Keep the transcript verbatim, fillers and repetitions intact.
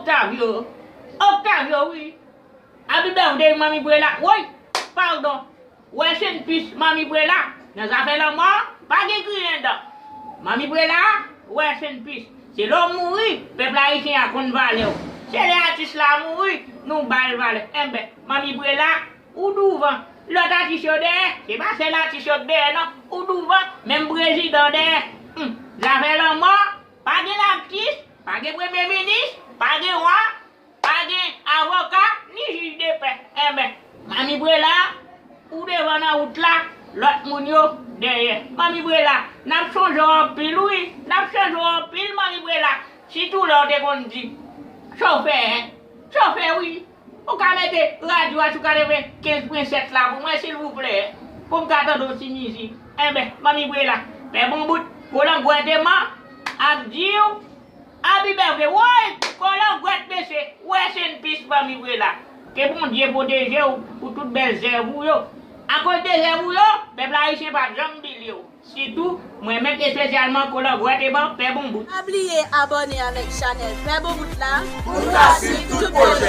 Octavio. Octavio, wi. Happy birthday, Manmi Prela. Woy, padon. Rest in peace, Manmi Prela. Nan zafè lanmò, pa gen griyen dan. Manmi Prela, rest in peace. Se lè w mouri, pèp ayisyen a konn valè w. Se lè atis la mouri, nou ba l valè. Enben, Manmi Prela, ou douvan. Lòt atis yo dèyè, se pa sèl atis yo k dèyè non. Ou douvan, menm prezidan dèyè. Hum, zafè lanmò, pa gen latis, pa gen premye minis, pa gen wa, pa gen avoka, ni jij de pè. Enben, Manmi Prela, ou devan nan wout la, lòt moun yo dèyè. Manmi Prela, n ap sonje w anpil, wi. N ap sonje w anpil, Manmi Prela. Sitou lè w te konn di, chofè, chofè, wi. Ou ka mete radyo a sou katrevenkenz pwen sèt la pou mwen, silvouplè, pou m ka tande yon ti mizik. Enben, Manmi Prela, Pè Bonbout, Kolangwèt Eman ap di w, Happy birthday, woy, Kolangwèt mesye, rest in peace, Manmi Prela. Ke Bondye pwoteje w pou tout bèl zèv ou yo. Akoz de zèv ou yo, pèp ayisyen p ap janm bliye w. Sitou, mwen menm espesyalman Kolangwèt Eman, Pè Bonbout. Pa bliye abòne avèk chanèl Pè Bonbout la pou n ka swiv tout pwojè